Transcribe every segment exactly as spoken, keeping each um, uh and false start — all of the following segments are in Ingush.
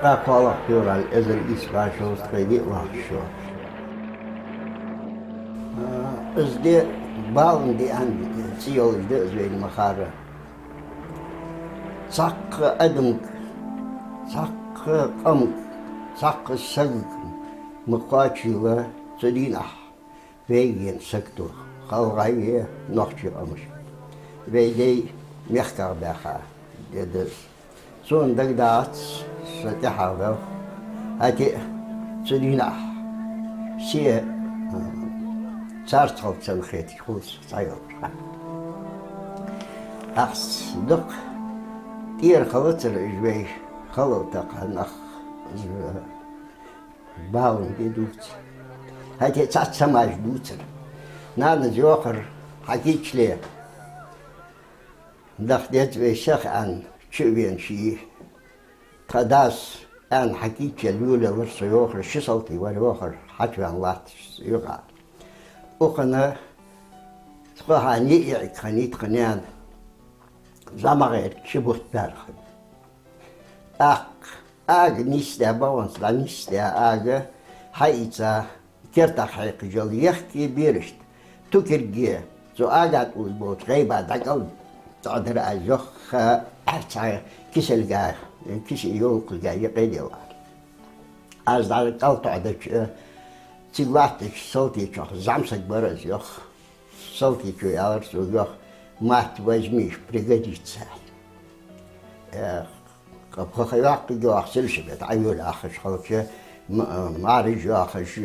Ткъаьлар февраль эзар ийс бӀаь шовзткъеи диълагӀча шера. Из ди Балан ди аьнна цӀи йолаш да из вайна ма харра. Цхьаккха адамга, цхьаккха къамга, цхьаккха сагага ма кхоачийла цу дийнахьа вайга енна саг тоха, гӀалгӀай а, нохчий къамаш. Вай дай мехках баьха ди да из. Сона дагадоагӀац са тӀехьа ваьв. ХӀаьта а цу дийнахьа се, а, царца хилча санна хеташ хул са цхьайолча хана. Ахс дукха тӀера хилацар уж вай, хилал такха нах, из Балан ди дувца. ХӀаьта а цхьацца хӀамаш дувцар. Нанас йоахар: «Хьакийча ле, даха деза вай сиха», аьнна, чу а вена ший. Тха дас аьнна хьакийчъяьлла йолаелар со йоахар, ши салтий вар йоахар, хьачувена латташ юкъа. Укханна тхо хьа ниъ яӀиг хиннай тха наьна, зӀамагӀерга ши бутт баьрхӀа. ТӀаккха ага нийсдаь, богӀанца дӀанийсдаь ага хьаийца, кертах хьекхаш йола ехк берашта тукерге цу ага тӀа уллаш болча гӀайба дӀакӀалтӀадар аз, йоах, цхьа киселга, кисе йолкхалга юкъе делла. Аз дӀакӀалтӀадеча, цига латтача салтечох зӀамсаг бар из, йоах. Салтечо аьлар цунга, йоах: «Мать возьми, пригодится». Э, кхы пхи йоаккхаргйоах сельсовет, Ӏайола яхаш хилча, м-, маӀараш йоахаш,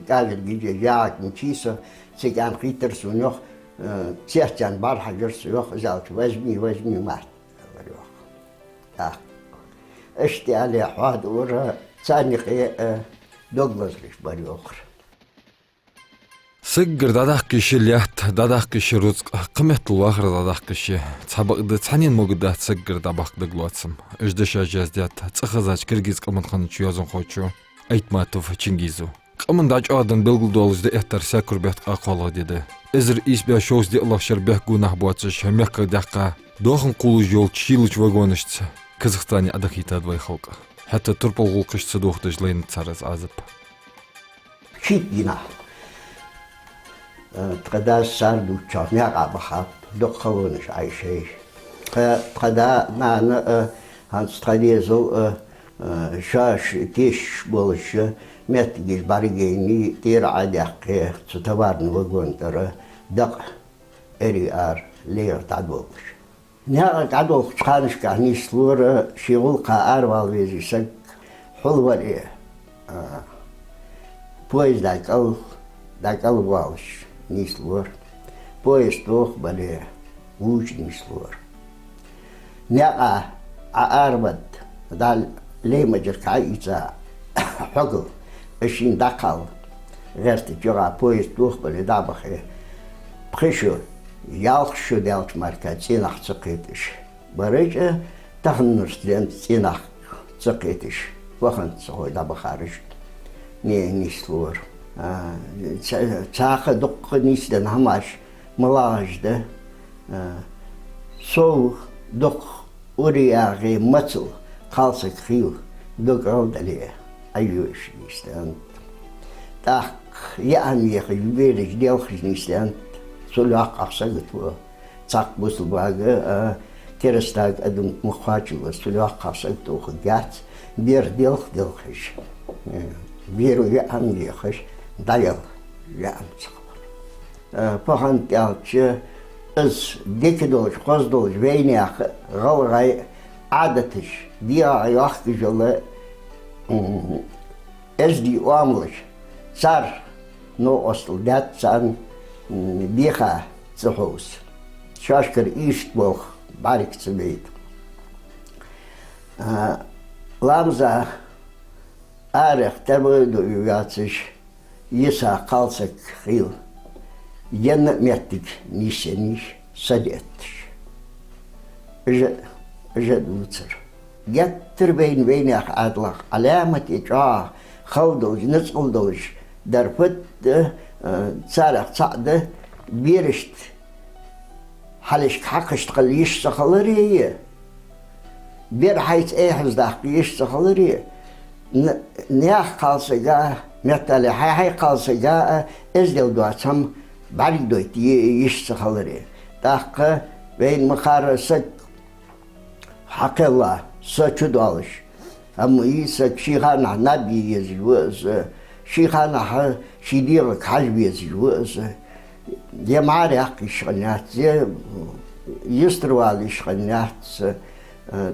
кӀаьлар гижа яхача мичийса, цига аьнна хийттар сона, йоах, э, цецъяьнна бӀарахьежар со, йоах, из аьлча: «Возьми, возьми, мать», аьлар, йоах. ТӀаккха иштта аьле хьоадора, царна юкъе, э, дог лазараш бар, йоахар. Сагагара дӀадаккха йиш я лаьтта, дӀадаккха йиш я рузкъа, кхыметтел вахар дӀадаккха йиш я. Цхьабакъда цхьаннена могаргдац сагагара дӀабахка дагалоацам. Уж дешаш яздаьд цӀихезача киргиз къаман хиннача йоазонхочо Айтматов Чингизо. Къаман дӀачӀоагӀденна белгалдоалаш да эттар саькур бетта кхоалагӀа ди да. Эзар ийс бӀаь шовзткъеи диълагӀча шера бехк-гонахьа боацаш мехках даьккха, доахан кхувлаш йолча шийлача вагонашца Казахстане Ӏодахийтад вай халкъ. ХӀаьта турпал гӀулакхаш ца дохадеш лайнад цар из Ӏазап. Шийтта дийнахьа, э, тха дас цар дувцачох наькъа бахаб, дукха халонаш Ӏайшай. Тха, тха да, нана, э, хӀанз тха дезал, э, э, шоаш тешаш болаш, э, моттигаш бӀаргаяйнай, тӀера Ӏодаьккхе, цу товарни вагона тӀара дакъа эрий ара леха дӀадолхаш. Наькъа дӀадолхача ханашка нийслора, ший гӀулакха аравала везаш саг хьулвале, а, поезда кӀал, дӀакӀалвоалаш нийслора. Поезд тох бале, вувча нийслора. Наькъа Ӏоараваьд, дӀа лай мажарг хьаийца, хьогал, шийна дӀакхалла гӀертача юкъа поезд тох бале дӀабахе, пхи шу, ялх шу даьлча мара цӀенах ца кхеташ бараш а, таханарча денз цӀенах ца кхеташ, ваханца хой дӀабахараш а нийслора. А, ца-, цхьаькха дукха нийсденна хӀамаш малагӀаш да, а, сов дукха ура ягӀе мацал кхалсаг хила, дог гӀалдале Ӏайоаш нийсденнад. ТӀаккха яа хӀама ехаш, бераш делхаш нийсденнад, цул йоккхагӀа сагото цхьаккха бусалба вага а, керастага адамга ма кхоачийла, цул йоккхагӀа саготох яц, бер делха-делхаш, э, беро яа хӀама ехаш дӀаяла яа хӀама ца хилар. Э, пхиъ хӀама аьлча, из дика долаш, хоза долаш вайнаьха гӀалгӀай Ӏадаташ, дегӀа йохкажала, м, эздий оамалаш, цар новкъостал даьд царна, м, беха ца хьовса. Шоашкара иштта болх бӀарга ца байта. А, ламаза арахьа тӀабайду вацаш, йиса кхалсаг хила, енна моттиг нийсъеннай, садетташ. Уж а, уж а дувцар. Геттара вайна, вайнаьха Ӏаьдалах Ӏаламате чӀоагӀа хала долаш, ницкъала долаш дар фуд, э, царех цаӀ да, берашта хьалхашка хьакхашта хила йиш ца хилари, Бер хьайца эхьаз даккха йиш ца хиларе, н-, наьха кхалсага, меттел хьай-хьай кхалсага а эздел доаца хӀама бӀаргадойта е-, йиш ца хиларе. ТӀаккха вайна ма харра саг хьакхелла, са чу доалаш. Амма из саг ший ханахь наб е езаш ва из, ший ханахь ший дегӀага хьажа везаш ва из. Е маьре яккха йиш хиннаяц, е юстара вала йиш хиннаяц.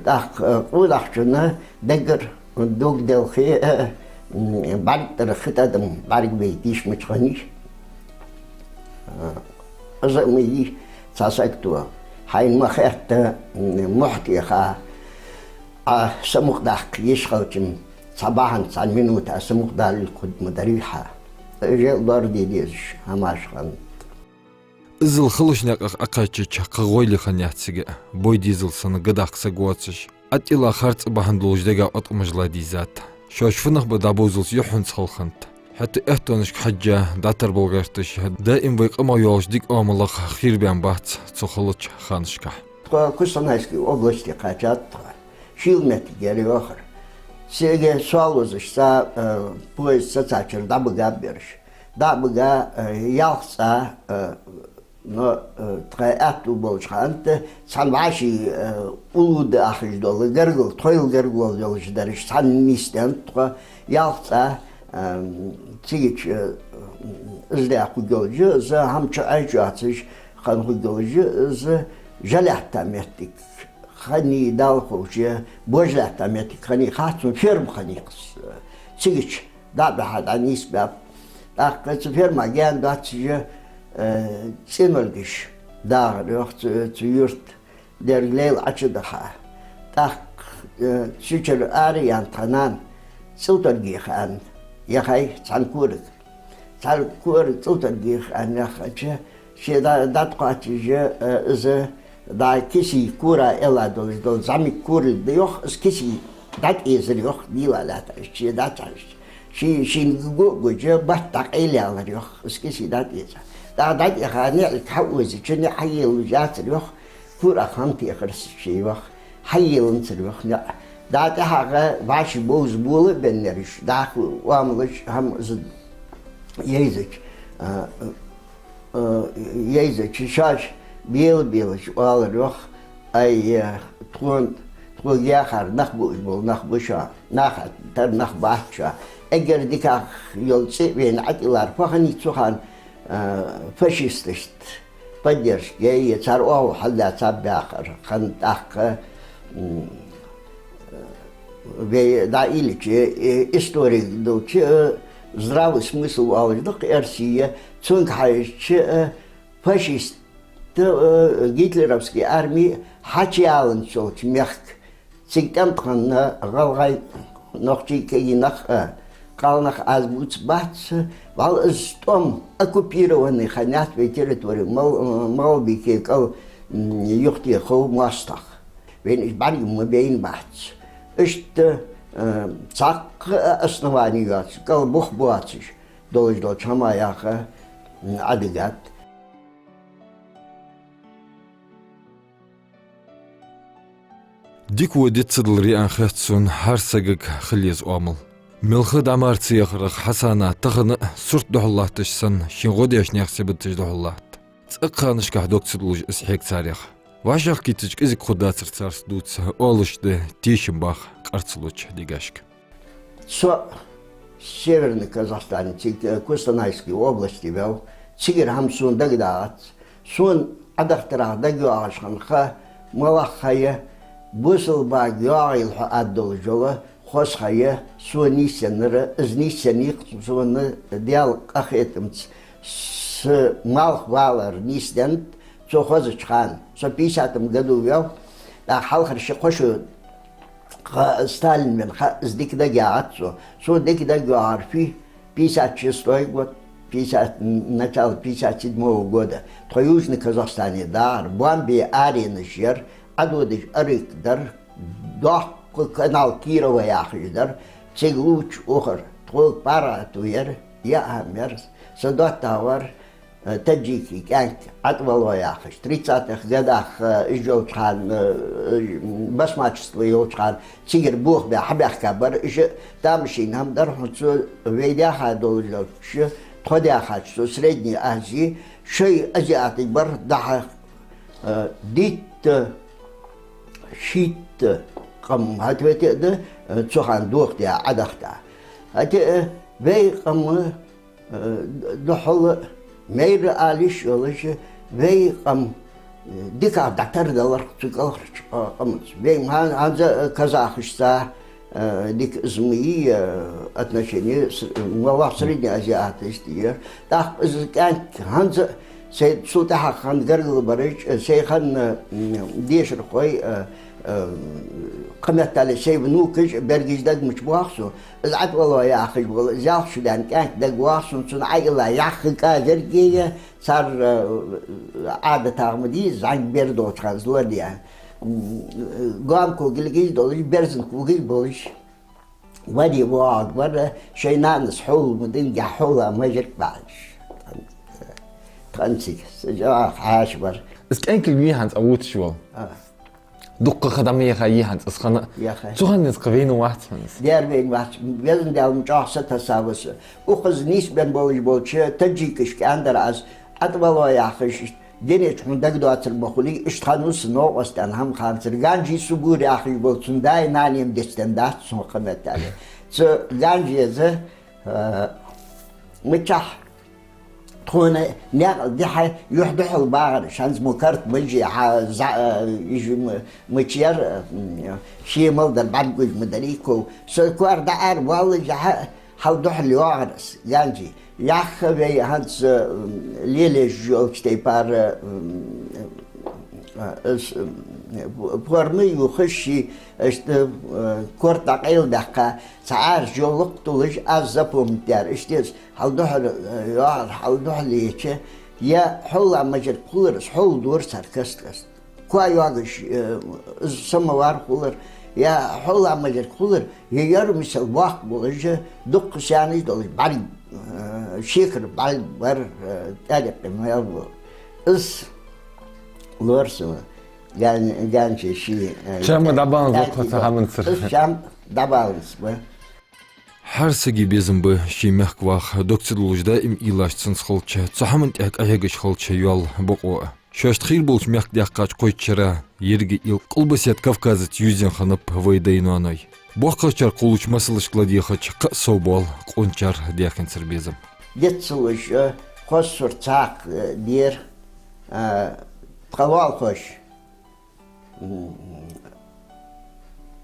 ТӀаккха къонахчун даггара дог делхе, бӀаргтӀара хи тӀадам бӀаргабайта йиш мича хиннай. Из а ма йий, цхьа саг то, хьайна ма хетта, мохь тӀеха Ӏа самукъадаккха йиш хилча, цхьа бахьан, цхьа минута самукъадаллалца хургма дарий хьа. Уж лораде дезаш хӀамаш хиннад. Иззал халача наькъах Ӏокхаьчача кхы гӀойли хиннаяц цига, бой дезал санна гадахка саг воацаш, ӀотӀайилла харцахьа бахьан долаш дега къаткъамаш ла дийзад. Шоаш фуннагӀа ба дӀабовзалца юххьанца хала хиннад. ХӀаьта аьттонашка хьежжа дӀатарбала гӀерташ, даим вай къамах йолча дика оамалах хийра баьнна бац цу халача ханашкахь. Тхо Кустанайски областе кхаьчад тхо. Шийла моттиг яр йоахар. Цига соалозаш цхьа, э, поезд сецачара дӀабигаб ераш. ДӀабига, э, ялх цӀа, э, но, э, тха аьттув болча хана тӀа цхьан вӀаший, э, уллув да ахаш дола гаргало, тхоайла гаргало йолаш дар ераш, цхьана нийсденнад тхо ялх цӀа, э, цигача, э, из даьккха хургйолаш, из хӀама чу Ӏеш йоацаш хинна хургйолаш, из жа лаьтта моттиг хиннай, Дала ховче, бож лаьтта моттиг хиннай, хьацун ферма хиннай-кх из. Цигача дӀа а бихьа, дӀанийсбаьб. ТӀаккха цу фермах гаьна доацаш, э, цӀенолгаш дагӀар йоах цу, цу юрта, дерриг лейла Ӏочудаха. ТӀаккха, э, цу чура ара яьнна тха нана цӀилторгех аьнна яхай цхьан корага. Цхьан корага цӀилторгех аьнна яхача, ше дӀа-, дӀатӀакхоачаш, э, из дӀа кисий кора элла долаш дола зӀамига корал да йоах, из кисий дӀатӀаэцар йоах, дийла лаьтташ, ше дӀатӀахьежача. Ший, шийна го а гуш, батт дӀакъайлаялар йоах, из кисий дӀатӀаэца. ТӀаккха дӀатӀаэха ниӀалга хьаозача, ниӀ хьаеллаш яцар йоах, корах хӀама техар ше йоах, хьаеланзар йоах ниӀ. ДӀа тӀехьагӀа вӀаши бовза бола а беннараш, дӀахо оамалаш хӀама из йайзача, а, э, йайзача, шоаш бела-белаш оалар йоах: «Ай, э, тхона, тхога яхар нах буаш бола нах ба шо, наха тара нах бац шо. Эггара дикагӀа йола цӀи а вайна ӀотӀайиллар фу хиннай цу хана, э, фашисташта поддержка яь, цар оагӀув хьалдаьцаб яхар хиннад». ТӀаккха, м, вай дӀаийлача, э, истори долча, э, здравый смысл оалаш да-кх эрсий, цунга хьежача, э, фашисташа, э, гитлеровски арми хьачуяланза йолча мехка, цига тӀем тӀа хинна гӀалгӀай, нохчий, кагий нах а, кхалнах а, аз бувцаргбац, вӀалла из тӀом, оккупированный хиннаяц вай территори, Мал-, МагӀалбике кӀал, м, юхатеха моастагӀа. Вайна уж бӀарга ма байнабац. Иштта, э, цхьаккха а основани йоацаш, кӀал бух боацаш долаш долча хӀаман яха, м, Ӏодигад. Дика во диц ца даларе аьнна хет сона хӀара сагага хила еза оамал. Мел ха дӀамара ца яхарах Хьасана тахан а, сурт духьал латташ санна, шийна гӀо деш наьха сибаташ духьал латт. ЦӀаккха ханашкахь дог ца дуллаш из хьег царех. ВӀашагӀкхийттача кӀезига хургдацар царца дувца, оалаш да тешам баха къар ца луча дегашка. Со Северный Казахстане, цига, э, Кустанайский областе ваьв, цигара хӀама сона дагадоагӀац. Сона Ӏодахийтарах дагайоагӀаш хинна ха, малагӀа ха я, бусалба йоагӀийла хьо аргдолаш йола хоза ха я, сона нийсъеннар, из нийсъеннай-кх сона Даьла къахетамца, са малхбалар нийсденнад цу хозача хана. Со пятидесятом году ваьв, тӀаккха хьалхара ши-кхо шу кха Сталин венна ха, из дика дагайоагӀац сона. Сона дика дагайоагӀар фуй, пятьдесят шестой год, пятьдесят, начало пятьдесят седьмого года. Тхо Южный Казахстане дагӀар, бомбе аренаш яр, Ӏододаш арик дар, доккха канал Кирово яхаш дар, цига лувча ухар, тхога паргӀато яр, яа хӀама яр, са доттагӀа вар, э, таджикий кӀаьнк ӀатӀавалой яхаш, тридцатых годах, э, из йолча хана, э, басмачество йолча хана, цигара бохабаь хьабаьхка бар, уж тамашийна хӀама дар, хӀанз цо вай даьха долаш долча, тхо даьхача цу Средней Азии, шоай азиаташ бар дӀахо, э, дийтта, шийтта къам хьатӀавете а да, э, цу хана дохадаь, Ӏодахийта. ХӀаьта, э, вай къам, э, духхьал майра ала йиш йолаш, вай къам, э, дикагӀа дӀатардалар цу кӀалхарча, э, къамаца. Вай ма хӀан-, хӀанз, э, казахашца, э, дика из ма йий, э, отношени с-, моллагӀа Средней Азиаташца яр. ТӀаккха из кӀаьнк хӀанз а сай цул тӀехьагӀа хинна гаргара бараш, сай хинна, м, дешархой, э, э, кхыметтел сай внукаш, берригаш дагамача боагӀа сона. Из ӀатӀавалой яхаш вола, из ялх шу даьнна кӀаьнк дагавоагӀа сона, цунна Ӏайла яхха кӀа гаргея, цар, э, Ӏадатах ма дий, зӀамига бер долча хана из лорадаьннад. М, гонкогалгаш долаш, берзанкогалгаш болаш. Ваде воагӀаргвар, шоай нанас хьола ма динге, хьола мажарг баьхьаш. Тхан цига, са жагӀах хьаьша бар. Из кӀаьнк вий хӀанз Ӏовуташ вола? А. Дуккха ха дӀа ма яхай хӀанз из хана. Яхай. Цу хана из кхы вайна вац хӀанз. Дера вайна вац. Везан Даьла, ма чӀоагӀа сатасса ва со. Укхаза нийсбенна болаш болча таджикашка аьннадар аз, ӀатӀавалой яхаш, дунен чу хьона дагадоацар ма хулий, иштта хиннав са новкъостал хӀама ханцар. Ганджи Сугур яхаш бола цун даь-нана-м дицденна дац сона кхыметтел. Цу Ганджес, э, мичахьа тхона наькъа дихьа юхь духьал багӀар, шанз мо карт баьжий, хьа за-, э, ижу м-, мича яр, м, ше мел дар бӀаргагуш ма дарий ков. Со коара дӀаара валлалехьа, хьал духьал йоагӀар из, Ганджи. Яхха вай хӀанз, м, лелаеш йолча тайпара, м, э, из, м, форма ювхаш, ший, иштта, э, корта дӀакъайладаьккха, цхьа Ӏаьржа йовлакх туллаш, аз запомнить даьр. Иштта из хьал духьал, э, йоагӀар, хьал духьал еча, е хьола мажарг хулар из, хьола дора цар каст-каста. Коа йоагаш, э, из самовар хулар, е хьола мажарг хулар, е ер мисал воккха болаш, дуккха сенаш долаш, бӀарг, э, шекар бӀарг бар, э, тӀадиккха мел ба. Из лора сона, Ган-, Ганджи ший, э, чам дӀабаланза тӀа-, воккха цу хӀаманцара. Из чам дӀабаланза ба. ХӀара сага безам ба ший мехка ваха, дог ца дуллаш даим уйлаш цунца хилча, цу хӀаман тӀа къахьегаш хилча йола бокъо а. Шоашта хийра болча мехка даьккхача кхойтта шера еррига уйла Къулбаседа Кавказаца юззина хиннаб вай даьй-ноаной. БоккхагӀчар кхоллача масалашка ладийгӀача, кхы а совбоал къоначар даьхенцара безам. Деццалуш, э, хозсур цхьаккха, э, дера, э, тха лоалахоша. М,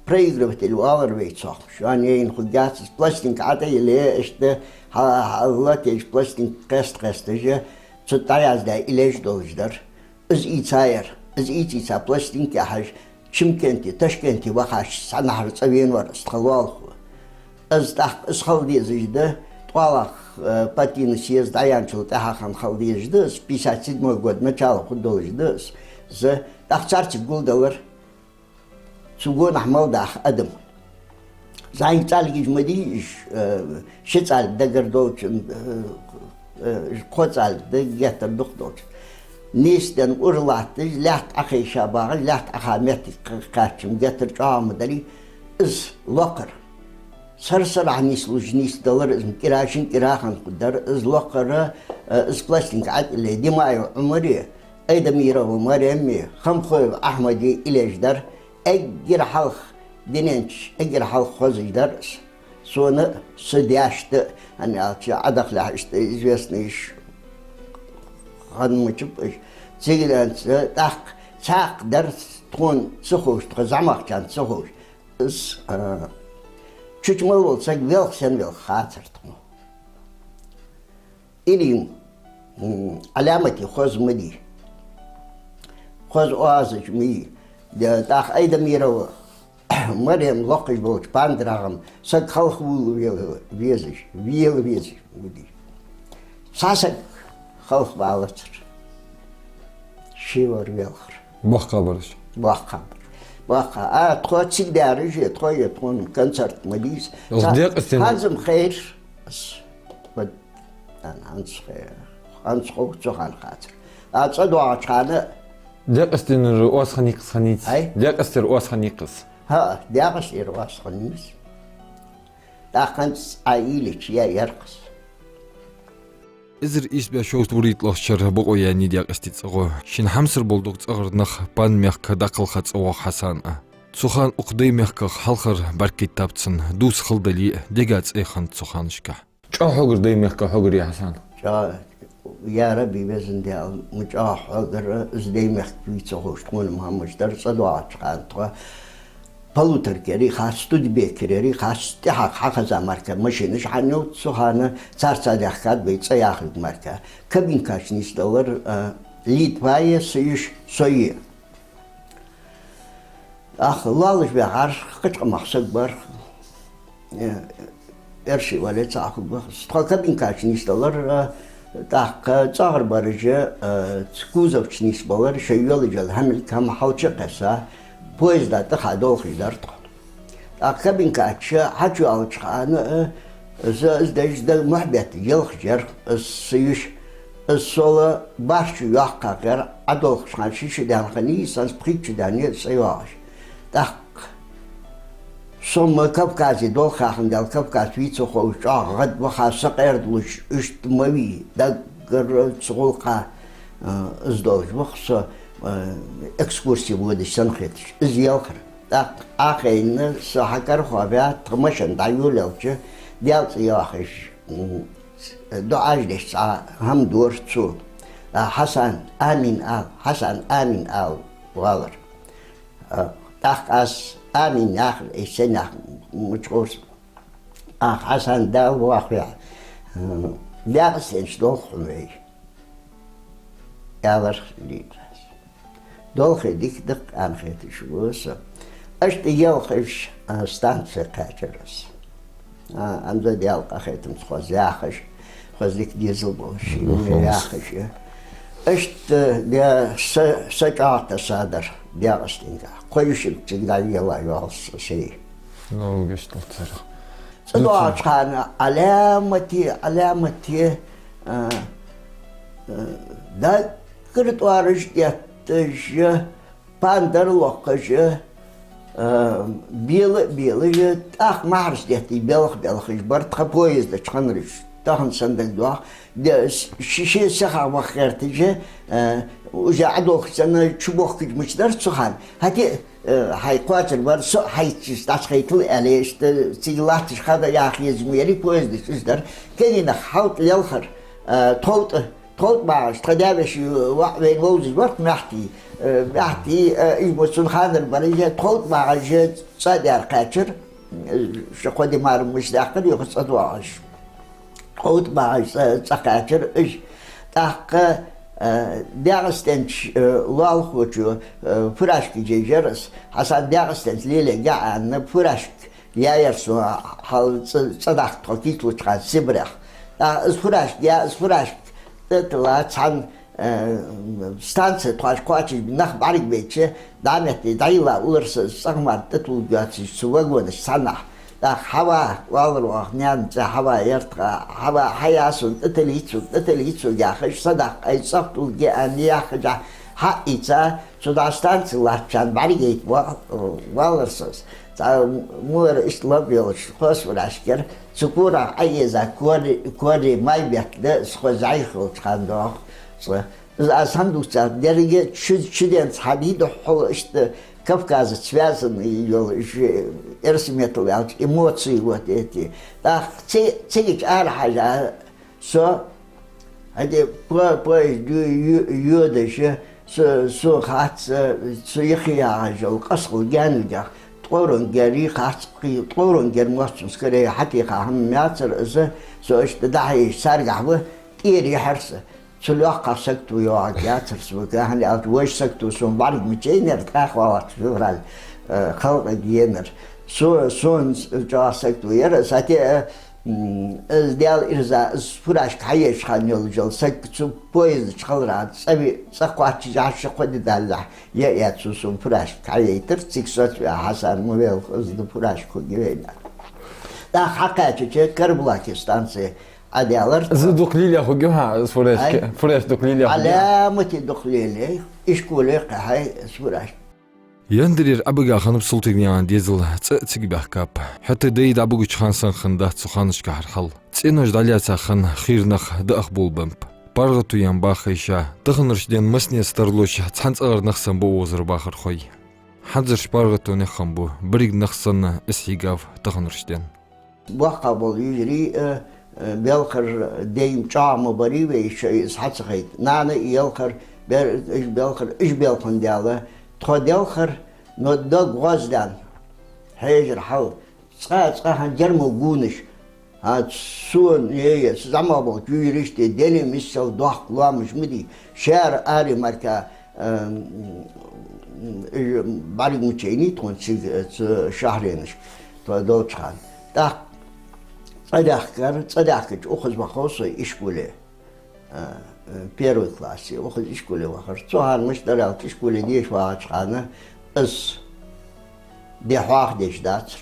проигрыватель оалар вай цох. Шоана яйна хургьяц из, пластинка ӀотӀайилле, иштта хьа-, хьаллатеш пластинка кхеста-кхесташ, цу тӀа дӀаяздаь уйлаш долаш дар. Из ийцаяр. Из ийца-ийца пластинка яхьаш, Шымкенте, Ташкенте вахача цхьаннахьара цӀавена вар из тха лоалахо. Из тӀаккха из хила дезаш да, ткъоалагӀа, э, партийный съезд дӀаяьнначул тӀехьагӀа хила дезаш да из, пятьдесят седьмой год начала хургдолаш да из. Из тӀаккха царцига гулделар цу гонахьа мел даха адам. ЗӀамига цӀалгаш ма дий уж, э, ши цӀалг дагара долчун, э, э, кхо цӀалг да геттара дукха долчун. Нийсденна ура латташ, лаьтта Ӏокхайша багӀаш, лаьтта Ӏоха моттиг кх-, кхаьчачун геттара чӀоагӀа ма дарий из локхар. Сар-сарахьа нийслуш нийсдалар из, кӀира шин кӀира хинна хургдар из локхар, э, из пластинка ӀотӀаилле, Димаев Ӏумара, Айдамирова Марема, Хамхоев Ахьмада уйлаш дар, эггара хьалха, дунен чу эггара хьалха хозаш дар из. Сона, са даьшта, хӀана аьлча, Ӏодахалехь иштта известныйш хиннача ба уж. Цига денз, э, тӀаккха цхьаькха дар тхона ца ховш, тха зӀамагӀчарна ца ховш. Из, а, чуча мел вола саг велха, сенна велха хацар тхона. Или, м, Ӏаламате хоза ма дий. Хоза оазаш ма йий. Де, тӀаккха Айдамирова Марем локхаш болча пандарагӀа-м саг халхавала ве-, везаш, вела везаш ма дий. Цхьа саг халхавалацар. Ше вар велхар. БоккхагӀбараш. БоккхагӀбар. Боккха. А, тхо цига даьржа, тхо е тхона концерт ма дий из. Ох, ца-, декъа стен. ХӀанз-м хайра. С-, вот, ан-, хӀанз хайра. Анцхо цу хана хацар. А цӀадоагӀача хана Декъастенара оаха хиннай-кх из, хиннай-кх из. Ай? Декъастера оаха хиннай-кх из. ХӀаа, Декъастера оаха хиннай из. ТӀаккха хӀанз Ӏа ийлача яь яр-кх из. Эзар ийс бӀаь шовзткъеи вурийтталагӀча шера бокъо яьннай Декъастий цӀагӀо. Шийна хьамсара бола дог цӀагӀара нах Пан-мехка дӀакхалха цӀавоагӀа Хьасан а. Цу хана укх Даймехках хьалхара бӀаргакхийттаб цунна, дувца хала дале а, дега цӀи хиннад цу ханашка. ЧӀоагӀа хьогар Даймехка хьогарий, Хьасан? ЧӀоагӀа. Я Рабби, Везан Даьла, ма чӀоагӀа хьогар, из Даймехка вий ца ховш тхона ма хӀамаш дар. ЦӀадоагӀача хана тхо полуторкаярий хац, студебеккерерий хац, тӀехьагӀа хьахеза мара машинаш хьанна йовз цу хана, царца даьхкад вай цӀи яхилга мара. Кабинкаш нийсделар, а, Литвае, са йиша, сое. ТӀаккха лоалаш баьхар, кхыча къамах саг бар, э, эрсий вале цхьа хургва-кх из. Тхо кабинкаш нийсделар, э, тӀаккха цӀагӀара бараш, э, ц-, кузовча нийсбелар, шоай йолаш йола хӀама, хӀама хьалчакхесса, поезда тӀехьа долхаш дар тхо. ТӀаккха кабинка чу хьачуяьлча хана, э, из, из деш да мухь бетта елхаш яр, из са йиша. Из сол бархӀ шу йоккхагӀа яр, Ӏодолхача хана ши шу даьнна хиннай, санна пхийтта шу даьннай из цӀайоагӀаш. ТӀаккха со-м Кавказе долх яхандаь, Кавказ вий ца ховш, чӀоагӀа гӀадваха, сакъердалуш, иштта ма вий, даггара цу гӀулакха, э, из долаш ва-кх со, э, экскурсе водаш санна хеташ. Из елхар. ТӀаккха Ӏохайна, со хьакарахо ваь, тха машен дӀайолаелча, Даьла цӀи йоахаш, м, дуӀаш деш цхьа хӀама дора цо. А, Хьасан, амин ала, Хьасан, амин ала, оалар. А, тӀаккха аз амин яхар, ай сенах мучкъорс. Ах, Хьасан, Дала вахве, м, Декъастенча долх хьона вай, аьлар Литвас. Долхий дика да-кх, аьнна хеташ ва со. Иштта елхаш, а, станце кхаьчар из. А, Ӏамза Даьла къахетамца хоза яхаш, хоза дика дезал болаш, шийна яхаш. Иштта, де, са, са чӀоагӀа тесса дар Декъастенга. Кхо йишилг цига дӀайийлла йоалл са шоай. Ну, гешталцара. ЦӀадоагӀача хана Ӏаламате, Ӏаламате, а, а, даггара тӀоараш детташ, пандар локхаш, а, бела а белаш, тӀаккха маьхьараш детташ белха-белхаш бар тха поезда чу хиннараш. Тахан санна дагадоагӀа, де, ш-, ше сиха ваха гӀерташ, а, уже Ӏодолхаш санна чубохкаш мича дар цу хана. ХӀаьта, э, хьай кхоачар бар, со а хьайца дӀачухайтал аьле, иштта цига латташ хада яха езаш ма ярий, поезда чу из дар. Кагий нах хьалтӀа лелхар, э, тховтӀа, тховтӀа багӀаш, тха даь-веший воӀ вайна вовзаш вар-кх Маьхти, э, Маьхти, э, из мо цун ханара бар, из тховтӀа багӀаш цӀа дер кхаьчар, э, шо кхо ди мара муш даьккхар, юха цӀа доагӀаш. ТховтӀа багӀаш цӀа, цӀа кхаьчар уж. ТӀаккха, э, Декъастенча, э, лоалахочо, э, фуражка еш яр из. Хьасан, Декъастенца лелаергья аьнна, фуражка яь яр сона, хьал цӀа, цӀадахка тхо кийчлуча хана Сибрех. ТӀаккха из фуражка яь, из фуражка тӀатилла цхьан Э, станце тхоаш кхоачашбе нах бӀаргавайча, дӀа а метте дӀайилла уллар со, цӀагӀа мара тӀатулларгйоацаш цу вагонаш цхьаннахьа. ТӀаккха Хьава, оалар оаха наьна цӀи Хьава яр тха, Хьава, хьая сона, тӀатилийта сога, тӀатилийта сога яхаш, садаккха, ай цӀагӀа тулларгья аьнна яхаш, хьаийца, цу дӀа станце латтачарна бӀаргайта ва-, валар со. Цхьа муара иштта лаб йолаш хоза фуражка яр, цу корах Ӏоеза кори, кори май бетта да, из хоза зӀайхилча хана доагӀа цӀа. Из аз хӀана дувцар, деррига чу-, чуденца хьадий духхьал иштта Кавказаца связанный йола, уж, эрсий меттала аьлча, эмоции вот эти. ТӀаккха ци-, цигача арахьежа со, хӀаьта по-, поезд ю-, ю-, йодаш, со, со хац, со йихи яхьаш йола къасхал гаьнагахь, ткъорангерий хац кхы, ткъорангер моццунца каре хьатеха хӀама яцар из, со иштта дӀахьежача царгахь ва, тӀера яхьар са. Цу лоакхагӀа сагото йоагӀаргьяцар сога, хӀана аьлча вож сагото сона бӀарга мичайнаяр, тӀаккха валлахӀи февраль, э, халкъа генар. Со, сона чӀоагӀа сагото яр, сатеа, м, из Даьла ирза, из фуражка хьаеча хана йолаш йола саг цу поезда чу хиларах, цӀа ви-, цӀа кхоачашехь, ши-кхо ди даллалехь, яа цо сона фуражка хьаяйтар, цига соцаваь Хьасан ма велха, из да фуражка хургья вайна. ТӀаккха хьакхаьчача Карабулаке станце Ӏадаьлар. Из дукха лелаяь хургья хьа, из фуражка? Ай? Фуражка дукха лелаяь хургья? Ӏаламате дукха лелаяьй, ишколе кхехьай из фуражка. Яндарера Ӏобига хиннаб Султыгнаькъан дезал, цӀа а цига баьхкаб. ХӀаьта даьй дӀабугача хана санна хиннадац цу ханашка хьархьал. ЦӀенош дӀалаьца хинна, хийра нах дӀаахболабеннаб. ПаргӀато янбаха йиша, таханарча ден массане тарлуш, цхьан цӀагӀара нах санна ба укхазара бахархой. ХӀанзарча паргӀатонех хиннаб, берригаш нах санна из хьийгав таханарча ден. Боккхагӏа бола йижарий, э, э, белхар дайна чӏоагӏа ма барий вай, шоай из хьа ца хайта. Нана а елхар, бер-, уж белхар, уж белхан дела, тхо делхар, но дог гӏоздаьнна, хьежар хьал, цкъа-цкъа хьан дермал гунаш, а, сона, е, е, са зӏамагӏа болча йижарашта, дене миссел дохк лоамаш ма дий, шаьра ари марка, Ам, уж бӏарг мичайний тхона цига, э, цу шахьаренашка, тхо долча хана. Тӏаккха цӏадаьхкар, цӏадаьхкача укхаза вахав со ишколе, э, э, первый классе, укхаза ишколе вахар. Цу хана мишта дар аьлча, ишколе деша вагӏача хана из ди хьоахадеш дацар.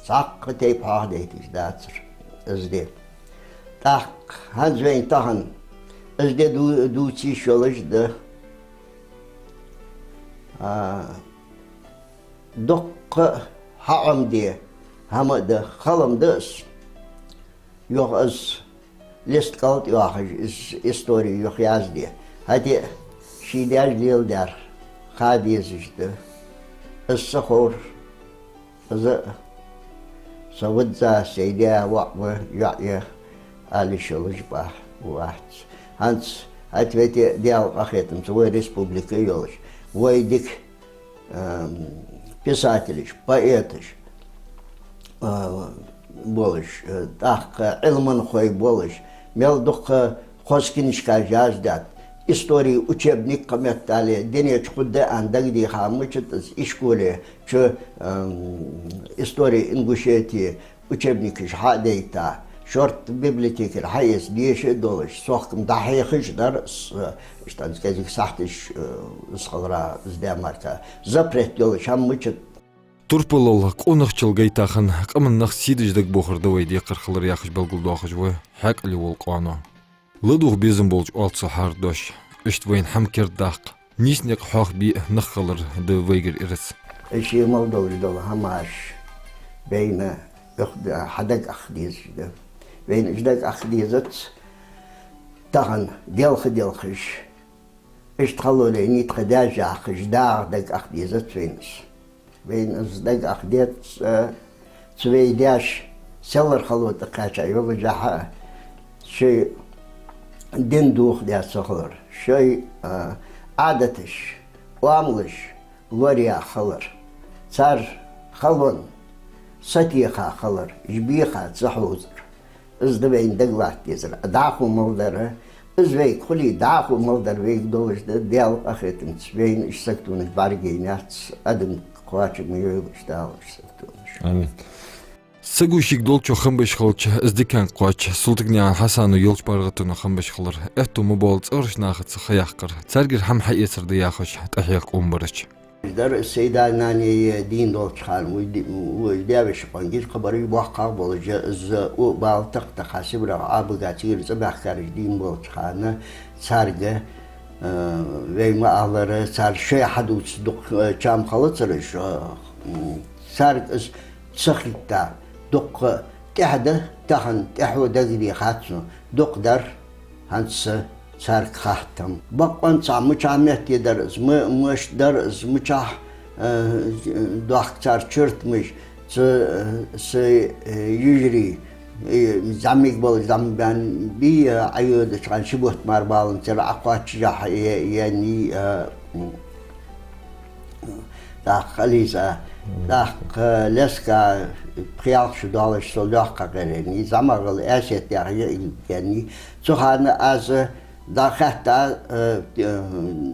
Цхьаккха тайпа хьоахадайташ дацар из ди. Тӏаккха хӏанз вайна тахан из ди ду-, дувца йиш йолаш да. А, дуккха хьаӏомаде хӏама а да, хала ма да из. Юха из лист кӏал тӏа йоахаш, из истори юха язде. ХӀаьта а ший даьша леладаьр ха дезаш да. Из са ховр, из а са визза, сай даь воӏ ва, йоӏ я, ала йиш йолаш бӏаь вац. ХӀанз хӏаьта а, Даьла къахетамца, вай республика йолаш, вай дика ам, писателаш, поэташ, а, болаш, а, тӏаккха ӏилманхой болаш, мел дукха хоза книжкаш яздаьд, историй учебник кхыметтел а, дунен чу хургда аьнна дагадеха мичад из ишколе, чу, ам, история Ингушетии, учебникаш хьа а дайта, шортта библиотекера хьаэца деша а долаш, сохкам дӏахьехаш дар, с-, иштта кӏезига сахьташ, э, из хилара, из даь марка, запрет йолаш хӏама мичад. Турпалал, къонахчал гайта хинна, къаман нах сийдаш дагабохар да вай декхар хилар яхаш белгалдоахаш ва хьаькъале вола къоано. Ладувгӏа безам болча оалаш цо хьаара дош, иштта вайна хӏама кердадаккха, нийса никъ хьоахабе а нах хилар да вайгара ираз. Ше мел долаш дола хӏамаш вайна юха да-, хьадагах дезаш да. Вайна уж дагах дезац тахан делха-делхаш, иштта хало лайнай тха даьша яхаш, дагӏа дагах дезац вайна из. Вайна из дагах дезац, э, цу вай даьша селлара хало тӏакхаьча йолашехь а, шоай дин дохадаь ца хилар, шоай, э, ӏадаташ, оамалаш лораяь хилар, цар халонна сатеха хилар, уж беха ца хьовзар. Из да вайна дагалатта дезар. А дӏахо мел дар, из вайга хуле, дӏахо мел дар вайга долаш да, Даьла къахетамца, вайна уж саготонаш бӏаргаяйнаяц, адам кхоачам йойла уж, Дала уж саготонаш. Амин. Саго шийга долчох хам беш хилча, из диканга кхоач, Султыгнаькъан Хьасана йолча паргӏатонах хам беш хилар, аьттув ма боалл цӏагӏарча нахаца ха яккхар, царгара хӏама хьаэцар да яхаш, тӏахьех къонабараш. Дар сай даь-нанеи дийна долча хана, вай ди-, вай даь-веший къонгаш кхабараш боккхагӏа болаш, из укх бала такх-такха Сибрера Ӏобига, цигара цӏабаьхкараш дийна болча хана, царга, э, вай ма аллара, цар шоай хьадувца дукха, э, чам хилацар уж, э, м, царга из ца хетта, дукха тӏехьа да, тахан тӏехьо дагадехац сона, дукха дар хӏанз а царга хаттам. Бакъонца мичахьа метте дар из, ма-, мишта дар из, мичахьа, э, дохк цар чуртамаш, цу, э, сай, э, йижарий, э, зӏамига болаш зӏамига баьнна бий, э, ӏайодача хана ши бутт мара баланзар ӏокхоачашехь, э, еннай, э, м, тӏаккха Ализа, тӏаккха Леска, пхеалхаш долаш со лоьхка гӏереннай, зӏамагӏал Аьсет яха йиӏиг еннай. Цу хана аз дӏахаьтта, э, э,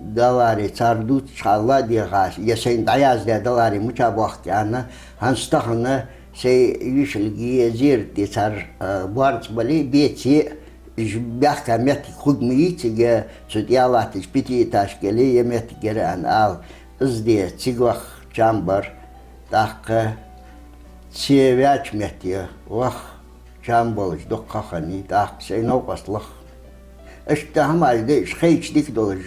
даларе, цар дувцача хана ладийгӏа, е сайна дӏаяздаь даларе мича боахк аьнна, хӏанз тахан сай йишилга зерат де цар, э, боарза бале, беце, уж баьхка моттиг хург ма йий цига, цу тӏа латтача пятиэтажкел е моттигера аьнна ала. Из де цига ваха чам бар, тӏаккха цу ваьча метте ваха чам болаш дукха ха хиннай, тӀаккха сай новкъост лаха. Иштта хӀамаш да уж, хайча дика долаш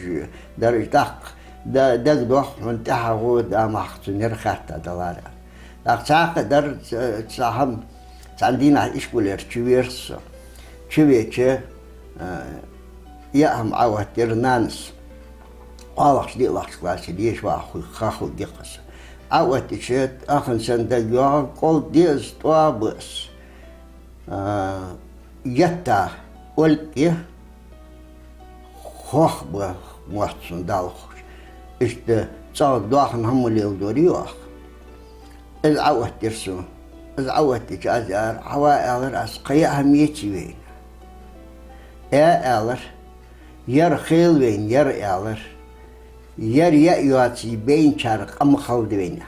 дар уж, тӀаккха да-, дагадоагӀа хьона тӀехьагӀа да мах цу нера хатта далара. ТӀаккха цхьаькха дар ца-, цхьа хӀама, цхьан дийнахьа ишколера чувера со. Чувеча, а, яа хӀама Ӏооттадир нанас. КхоалагӀча, диълагӀча классе деша ваха хул-, ха хул дикъаса. Ӏооттадича, ахана санна дагайоагӀа, кӀолд деза, тӀоа база. А, етта олкъе хох ба мотташ сона далхуш. Иштта цӀагӀа доахан хӀама леладора йоах. Из Ӏооттадир сона. Из Ӏооттадича аз аьлар, хьава аьлар аз, кхы яа хӀама еций вайна. Э, аьлар, ер хила вайна, ер, аьлар. Ер яа йоацаш байначар къа ма хилда вайна.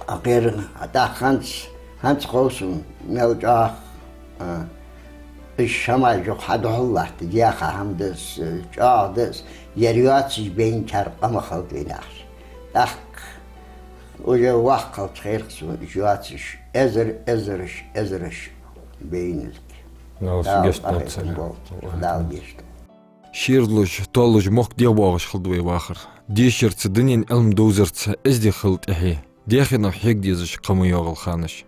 Акхера, а тӀаккха хӀанз, хӀанз хов сона, мел чӀоагӀа, а, уж хӀамаш юха хьадухьал латташ, яха хӀама да из, чӀоагӀа да из, ер йоацаш байначар къа ма хилда вайна яхаш. ТӀаккха уже воккха хилча херах сона уж йоацаш, эзар, эзараш, эзараш байнилга. Дала шун гешт долда царех. Дала гешт долда. Шийрдалуш, толлуш мохк дегӀабоагӀаш хилда вай вахар. Дешарца, дунен Ӏилма довзарца эздий хила тӀехье. Дехьа-новкъа хьега дезаш кхы ма йоагӀалда ханаш.